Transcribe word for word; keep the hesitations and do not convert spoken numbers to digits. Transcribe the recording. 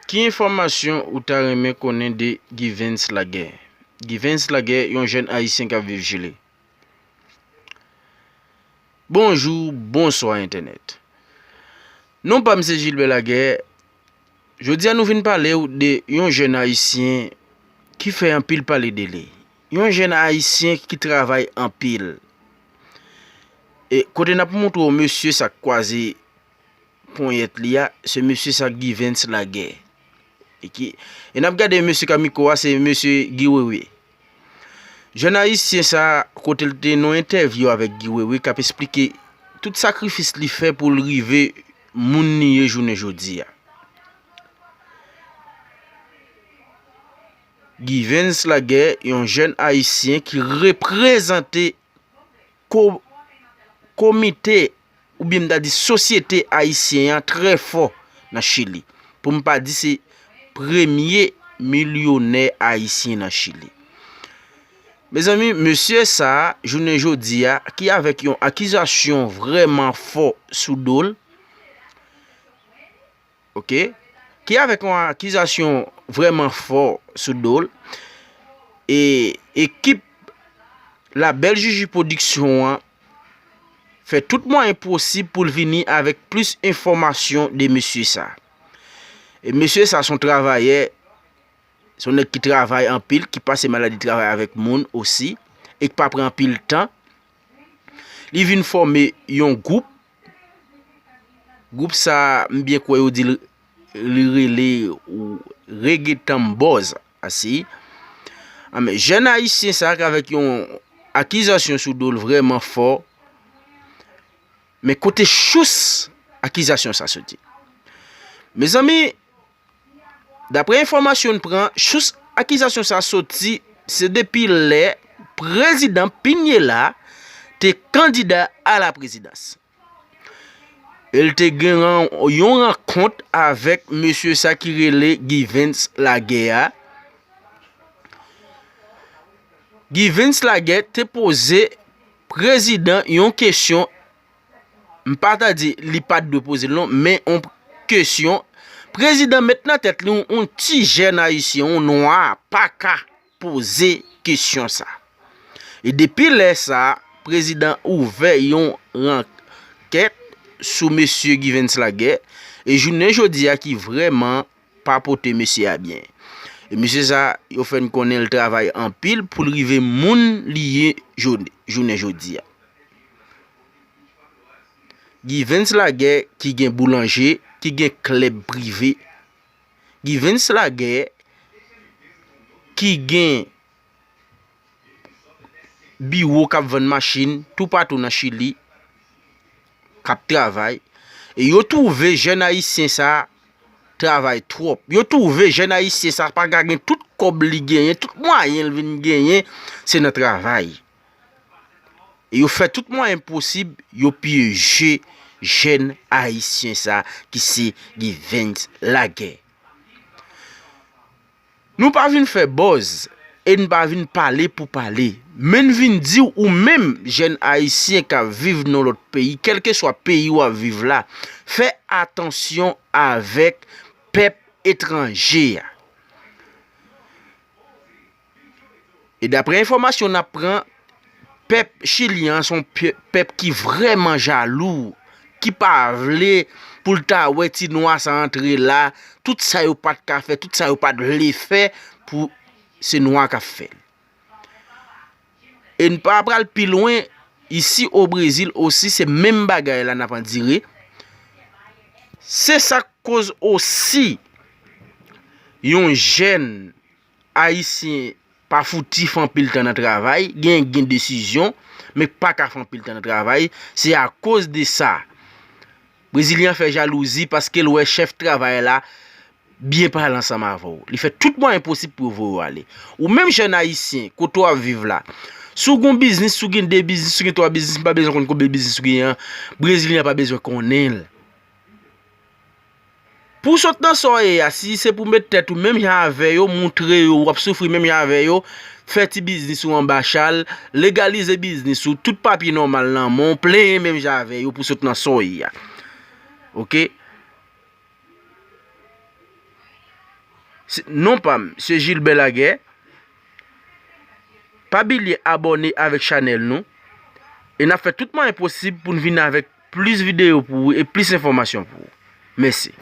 Ki enfòmasyon ou ta renmen konnen de Givens Laguerre? Givens Laguerre, yon jèn ayisyen k ap viv Chili. Bonjou, bonswa entènèt. Non pa m se Gilbert Laguerre. Jodi a nou vin pale w de yon jèn ayisyen ki fè anpil pale de li. Yon jèn ayisyen ki travay anpil. E kote n ap montre w mesye sa k kwaze ponyèt li a, se mesye sa Givens Laguerre. E ki, e n ap gade mesye k ap mikwo a, se mesye Guy Wewe. Jèn ayisyen sa, kote l te nan yon entèvyou avèk Guy Wewe, k ap esplike tout sakrifis li fè pou l rive moun li ye jounen jodi a. Givens Laguerre, yon jèn ayisyen ki reprezante ko-, komite, oubyen m ta di sosyete ayisyen an trè fò nan Chili. Pou m pa di se premye milyonè ayisyen nan Chili. Mezanmi, mesye sa a, jounen jodi a, ki avèk yon akizasyon vrèman fò sou do l, oke, ki avèk yon akizasyon vrèman fò sou do l, e ekip Labèl Jiji Pwodiksyon an fè tout mwayen posib pou l vini avèk plis enfòmasyon de mesye sa. E mesye sa se yon travayè, se yon nèg ki travay anpil, ki pase maladi travay avèk moun osi, e ki pa pran anpil tan. Li vin fòme yon gwoup. Gwoup sa, m byen kwè yo di l, li rele Reggaeton Boys, asi. Anben, jèn ayisyen sa k avèk yon akizasyon sou do l vrèman fò. Men kote sous akizasyon sa soti? Mezanmi, daprè enfòmasyon n pran, sous akizasyon sa soti, se depi lè prezidan Piñera te kandida a la prezidans. E l te gen ran-, yon rankont avèk mesye sa ki rele Givens Laguerre a. Givens Laguerre te poze prezidan yon kesyon, m pa ta di li pa t dwe poze l non, men yon kesyon prezidan met nan tèt li, yon, yon ti jèn ayisyen, yon nwa, pa ka poze kesyon sa. E depi lè sa, prezidan ouvè yon rankèt sou mesye Givens Laguerre, e jounen jodi a ki vrèman pa pote mesye a byen. E mesye sa, yo fè n konnen l travay anpil pou l rive moun li ye jodi, jounen jodi a. Givens Laguerre ki gen boulanje, ki gen klèb prive. Givens Laguerre ki gen biwo k ap vann machin toupatou nan Chili, k ap travay. E yo twouve jèn ayisyen sa a travay twòp. Yo twouve jèn ayisyen sa a pa ka gen tout kòb li genyen, tout mwayen l vin genyen, se nan travay. E yo fè tout mwayen posib, yo pyeje jèn ayisyen sa a ki se Givens Laguerre. Nou pa vin fè buzz e n pa vin pale pou pale, men n vin di w, ou menm jèn ayisyen k ap viv nan lòt peyi, kèlkeswa peyi w ap viv la, fè atansyon avèk pèp etranje a. E daprè enfòmasyon n ap pran, pèp chilyen an se yon pè-, pèp ki vrèman jalou, ki pa vle pou l ta wè ti nwa sa antre la, tout sa yo pa t ka fè, tout sa yo pa t vle fè pou se nwa k ap fè l. E n pa pral pi lwen, isi o Brezil osi se menm bagay la n ap andire. Se sa k koz osi yon jèn ayisyen pa fouti fè anpil tan nan travay, gen, gen desizyon, men pa ka fè anpil tan nan travay, se akoz de sa. Brezilyen an fè jalouzi paske l wè chèf travay la byen pale ansanm avè w. Li fè tout mwayen posib pou yo voye w ale. Ou menm jèn ayisyen, kote w ap viv la, si w gen yon biznis, si w gen de biznis, si w gen twa biznis, m pa bezwen konn konbyen biznis ou genyen an, brezilyen an pa bezwen konnen l. Pou w sot nan sa w ye a, si se pou met tèt ou menm jan avè yo, montre yo w ap soufri menm jan avè yo, fè ti biznis ou anba chal, legalize biznis ou, tout papye nòmal nan men w, plenyen menm jan avè yo pou w sot nan sa w ye a. Oke? Se non pa m, se Gilbert Laguerre. Pa bliye abòne avèk chanèl nou. E n ap fè tout mwayen posib pou n vin avèk plis videyo pou ou e plis enfòmasyon pou ou. Mèsi.